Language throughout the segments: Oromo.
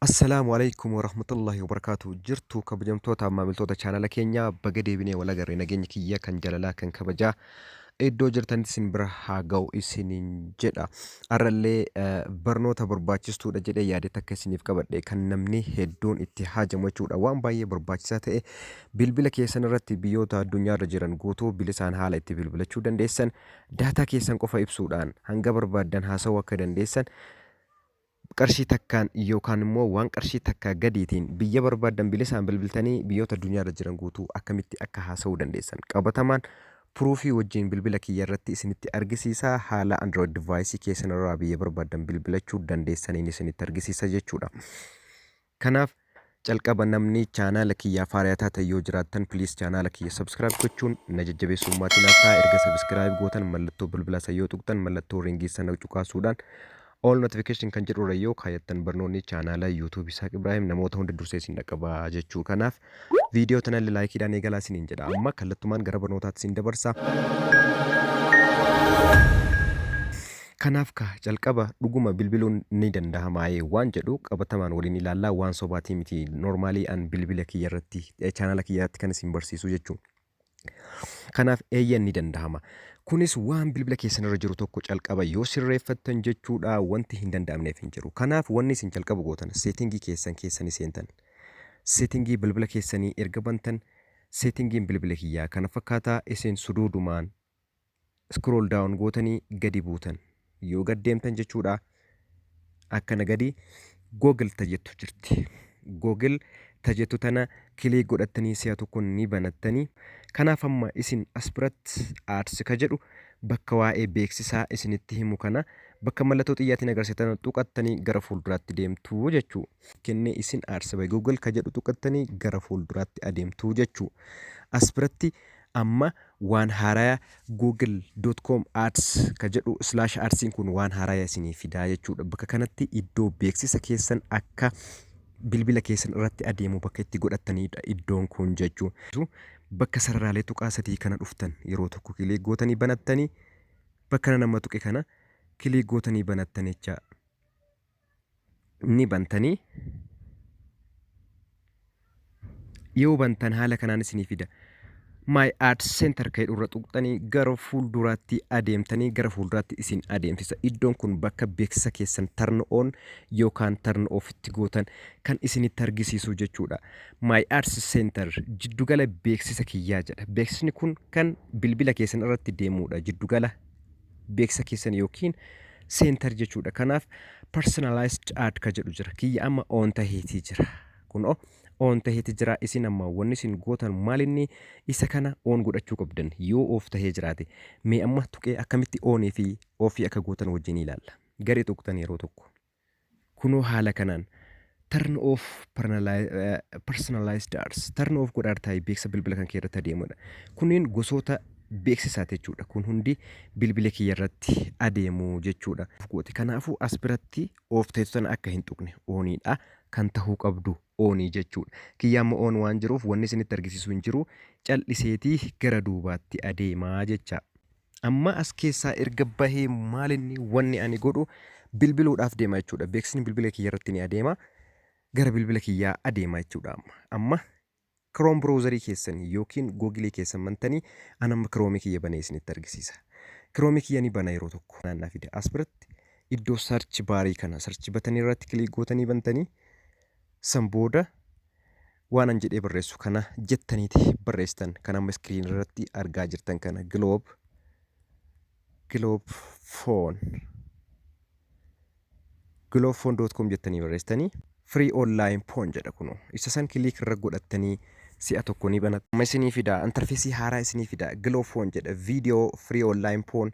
Assalaamu Aleykum Warahmatullahi Wabarakaatuh Jirtu kabajamtoota maamiltoota chaanala keenyaa, baga deebinee wal agarre. Nageenyi kiyya kan jaalalaa kan kabajaa iddoo jirtanitti isin bira haa ga'u isiniin jedha. Har'allee barnoota barbaachistuudha jedhee yaade takka isiniif qabadhe, kan namni hedduun itti haajamu jechuudha. Waan baay'ee barbaachisaa ta'e, bilbila keessan irratti biyyoota addunyaarra jiran guutuu bilisaan haala itti bilbilachuu dandeessan, daataa keessan qofa ibsuudhaan hanga barbaaddan haasa'uu akka dandeessan, qarshii takkaan yookaan immoo waan qarshii takkaa gadiitiin biyya barbaaddan bilisaan bilbiltanii biyyoota addunyaarra jiran guutuu akkamitti akka haasa'uu dandeessan qabatamaan puruufii wajjin bilbila kiyya irratti isinitti argisiisa. Haala Android device keessan irraa biyya barbaaddan bilbilachuu dandeessaniin isinitti argisiisa jechuudha. Kanaaf calqaba namni chaanaala kiyyaaf haarayaa taatan yoo jiraattan, please chaanaala kiyya subscribe gochuun na jajjabeessuun maatii naaf ta'a. Erga subscribe gootan mallattoo bilbilaa san yoo tuqxan, mallattoo ringii sana cuqaasuudhaan all notification kan jedhu irra yoo kaayattan, barnoonni chaanaala YouTube Isaaq Ibrahim namoota hunda dursee isin dhaqqaba jechuu. Kanaaf viidiyoo tanallee laayikiidhaan eegalaa isiniin jedha. Amma kallattumaan gara barnootaatti isin dabarsa. Kanaaf ka calqaba dhuguma bilbiluun ni dandahamaayee waan jedhu qabatamaan waliin ilaallaa. Waan sobaatii miti, normaalii an bilbila kiyya irratti chaanaala kiyya irratti kan isin barsiisu jechuu. Kanaaf eeyyan, ni dandahama. Kunis waan bilbila keessan irra jiru tokko calqaba yoo sirreeffattan jechuudha, wanti hin danda'amneef hin jiru. Kanaaf wanni isin calqaba gootan, seetingii keessan keessa ni seentan. Seetingii bilbila keessanii erga bantan, seetingiin bilbila kiyyaa kana fakkaataa, isin suduudumaan scroll down gootanii gadi buutan. Yoo gad deemtan jechuudha, akkana gadi Google tajettu jirti. Google tajettu tana click godhattanii si'a tokko ni banattanii. Kanaaf amma isin as biratti ads ka jedhu, bakka waa'ee beeksisaa isinitti himu kana, bakka mallattoo xiyyaatiin agarsiisan tuqattanii gara fuulduraatti deemtu jechuu. Kennee isin ads by Google ka jedhu tuqattanii gara fuulduraatti adeemtu jechuu. As biratti amma waan haaraya google.com ads ka jedhu, slash adsiin kun waan haaraya isinii fidaa jechuudha. Bakka kanatti iddoo beeksisa keessan akka bilbila keessan irratti adeemu bakka itti godhattanidha iddoon kun jechuu. Bakka sararaalee tuqaa sadii kana dhuftan yeroo tokko click gootanii banattanii, bakka nama tuqe kana click gootanii banattan jecha ni bantanii. Yoo bantan haala kanaan isinii fida. My Ad Center kan jedhu irra tuqxanii gara fuulduraatti adeemtanii gara fuulduraatti isin adeemsisa. Iddoon kun bakka beeksisa keessan turn on yookaan turn off itti gootan kan isinitti argisiisu jechuudha. My Ads Center jiddugala beeksisa kiyyaa jedha. Beeksisni kun kan bilbila keessan irratti deemudha. Jiddugala beeksisa keessan yookiin center jechuudha. Kanaaf personalized ad ka jedhu jira. Kiyya amma on taheetii jira. Kunoo on taheeti jira. Isin amma wanni isin gootan maalinni isa kana on godhachuu qabdan yoo off tahee jiraate. Mee amma tuqee akkamitti onii fi offii akka gootan wajjin ilaalla. Gadi tuqxan yeroo tokko. Kunoo haala kanaan turn off personalized ads turn off godhaa taa'ee beeksisa bilbila kan kee irratti adeemudha. Kunneen gosoota beeksisaati jechuudha. Kun hundi bilbila kiyya irratti adeemu jechuudha. Goote kanaafuu as biratti off ta'etu tana akka hin tuqne, oniidha kan tahuu qabdu, onii jechuudha. Kiyya amma on waan jiruuf wanni isinitti argisiisu hin jiru, cal'iseetii gara duubaatti adeemaa jecha. Amma as keessaa erga bahee maalinni wanni ani godhu bilbiluudhaaf deema jechuudha. Beeksisni bilbila kiyya irratti ni adeema. Gara bilbila kiyyaa adeema jechuudha amma. Amma Chrome browserii keessan yookiin Google keessan bantanii, an amma Chrome kiyya banee isinitti argisiisa. Chrome kiyya ni bana yeroo tokko. Naannaa fida. As biratti iddoo search barii kana, search buttonii irratti click gootanii bantanii, san booda waan an jedhee barreessu kana jettaniiti barreessitan, kan amma screen irratti argaa jirtan kana, Globe phone, globephone.com jettanii barreessitanii, free online phone jedha. Kunoo isa san click irra godhattanii si'a tokko ni banatu. Amma isinii fida, interfeesii haaraa isinii fida. Globe phone jedha, video free online phone,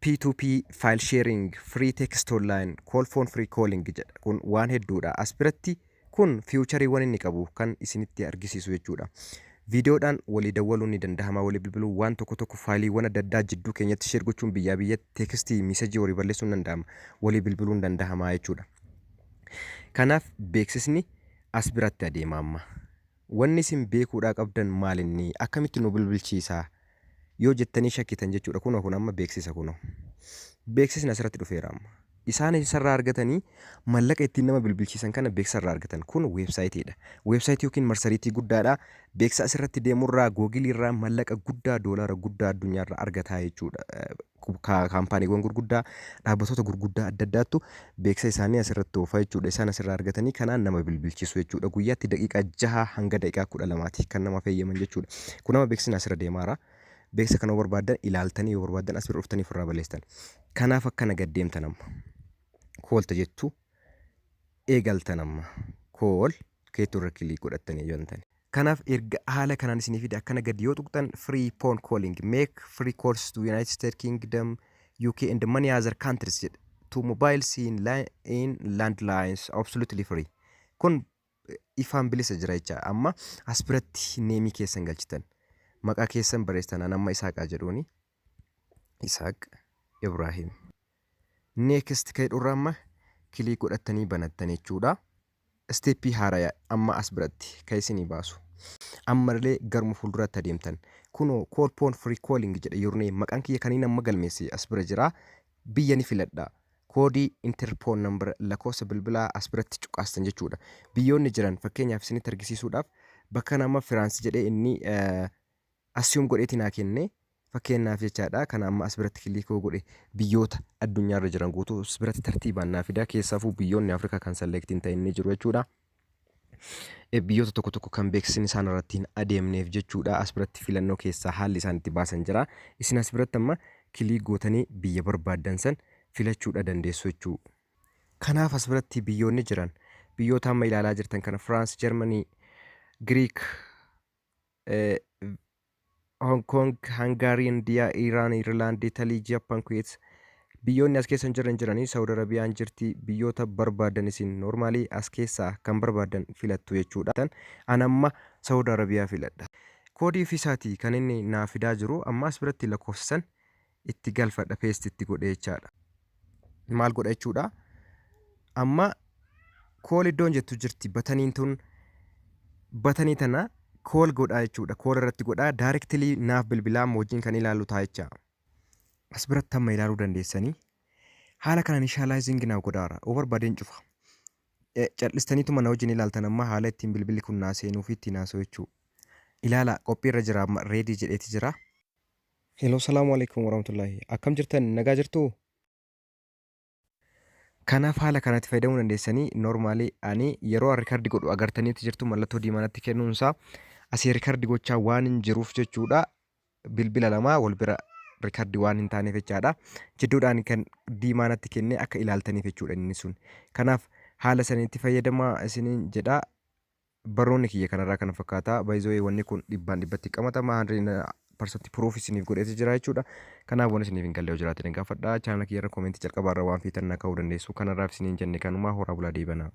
P2P file sharing, free text online call phone, free calling jedha. Kun waan hedduudha. As biratti kun featureiiwwan inni qabu kan isinitti argisiisu jechuudha. Viidiyoodhaan walii dawwaluun ni dandahama, walii bilbiluu, waan tokko tokko faayiliiwwan adda addaa jidduu keenyatti share gochuun, biyyaa biyyatti textii messageii walii balleessuun danda'ama, walii bilbiluun dandahama jechuudha. Kanaaf beeksisni as biratti adeema amma. Wanni isin beekuudhaa qabdan maalinni akkamitti nu bilbilchiisaa yoo jettanii shakkitan jechuudha. Kunoo kun amma beeksisa, kunoo. Beeksisni asirratti dhufeera amma. Isaan eessarraa argatanii mallaqa ittiin nama bilbilchiisan kana? Beeksisarraa argatan. Kun weebsaayitiidha. Weebsaayitii yookiin marsariitii guddaadha. Beeksisa asirratti deemurraa, Googiliirraa mallaqa guddaa, doolaara guddaa addunyaarraa argataa jechuudha. Kaampaaniiwwan gurguddaa, dhaabbatoota gurguddaa adda addaattu beeksisa isaanii asirratti oofa jechuudha. Isaan asirraa argatanii kanaan nama bilbilchiisu jechuudha. Guyyaatti daqiiqaa 6 hanga daqiiqaa 12ti kan nama fayyadaman jechuudha. Kun nama beeksisni asirra deemaara. Beeksisa kana yoo barbaaddan ilaaltanii, yoo barbaaddan as bira dhuftanii ofirraa balleessitan. Kanaaf akkana gad deemtan, amma call ta jettu eegaltan, amma call keetu irra click godhattanii jirtan. Kanaaf erga haala kanaan isinii fide, akkana gadi yoo tuqxan, free phone calling, make free calls to United States Kingdom, UK and many other countries jedha. To mobiles in landlines absolutely free. Kun ifaan bilisa jira jecha. Amma as biratti name keessan galchitan. Maqaa keessan barreessitan. An amma Isaaqaa jedhuuni. Isaaq Ibrahim. Next kan jedhurra amma click godhattanii banattan jechuudha. Step haaraa amma as biratti kan isinii baasu. Ammallee garuma fuulduraatti adeemtan. Kunoo call phone free calling jedha yurnee maqaan kiyya kaniin amma galmeesse as bira jira. Biyya ni filadha. Koodii enter phone number, lakkoofsa bilbilaa as biratti cuqaastan jechuudha. Biyyoonni jiran fakkeenyaaf isinitti argisiisuudhaaf bakka nama Firaansi jedhee inni assume godheeti naa kenne fakkeenyaaf jechaadha. Kana amma as biratti click godhe, biyyoota addunyaarra jiran guutuu as biratti tartiibaan naa fida. Keessaafuu biyyoonni Afrikaa kan select hin ta'in ni jiru jechuudha. Biyyoota tokko tokko kan beeksisni isaan irratti hin adeemneef jechuudha. As biratti filannoo keessaa haalli isaan itti baasan jira. Isin as biratti amma click gootanii biyya barbaaddan san filachuudha dandeessu jechuudha. Kanaaf as biratti biyyoonni jiran biyyoota amma ilaalaa jirtan kana: Firaans, Jarmanii, Giriik, Hong Kong, Hangaarii, Indiyaa, Iraan, Irlaand, Italii, Japan, Kuweet, biyyoonni as keessa hin jiran jiranii, Saawud Arabiyaan jirti. Biyyoota barbaadan isin normally as keessaa kan barbaadan filattu jechuudha. An amma Saawud Arabiyaa filadha. Koodii ofiisaatii kan inni naa fidaa jiru. Amma as biratti lakkoofsa san itti galfadha, paste itti godhe jechaadha. Maal godha jechuudha? Amma call iddoon jettu jirti, buttoniin tun, button tana call godhaa jechuudha. Call irratti godhaa, directly naaf bilbilaa wajjin kan ilaallu ta'a jecha. As biratti amma ilaaluu dandeessanii, haala kanaan initializing naaf godhaara. Yoo barbaadeen cufa. Cal'istaniituma na wajjin ilaaltan amma haala ittiin bilbilli kun naa seenuu fi ittiin haasa'u jechuudha. Ilaala, qophiirra jira, amma ready jedheeti jira. Hello, salaamu alaikum warahmatullahi. Akkam jirtan, nagaa jirtuu? Kanaaf haala kanatti fayyadamuu dandeessanii. Normally ani yeroo record godhu agartaniitti jirtu, mallattoo diimaa natti kennuunsaa asii record gochaa waan hin jiruuf jechuudha. Bilbila lama wal bira record waan hin taaneef jechaadha. Jidduudhaan kan diimaa natti kennee akka ilaaltaniif jechuudha inni sun. Kanaaf haala sanitti fayyadamaa isiniin jedha. Barnoonni kiyya kanarraa kana fakkaata. Baay'ee wanni kun dhibbaan dhibbatti qabatama. 100% proof isiniif godheeti jira jechuudha. Kanaaf waan isiniif hin galle yoo jiraate gaafadha. Chaanala kiyya irra comment jalqabaarra waan feetan na ka'uu dandeessu. Kanarraaf isiniin jenne kanumaa, horaa bulaa deebanaa.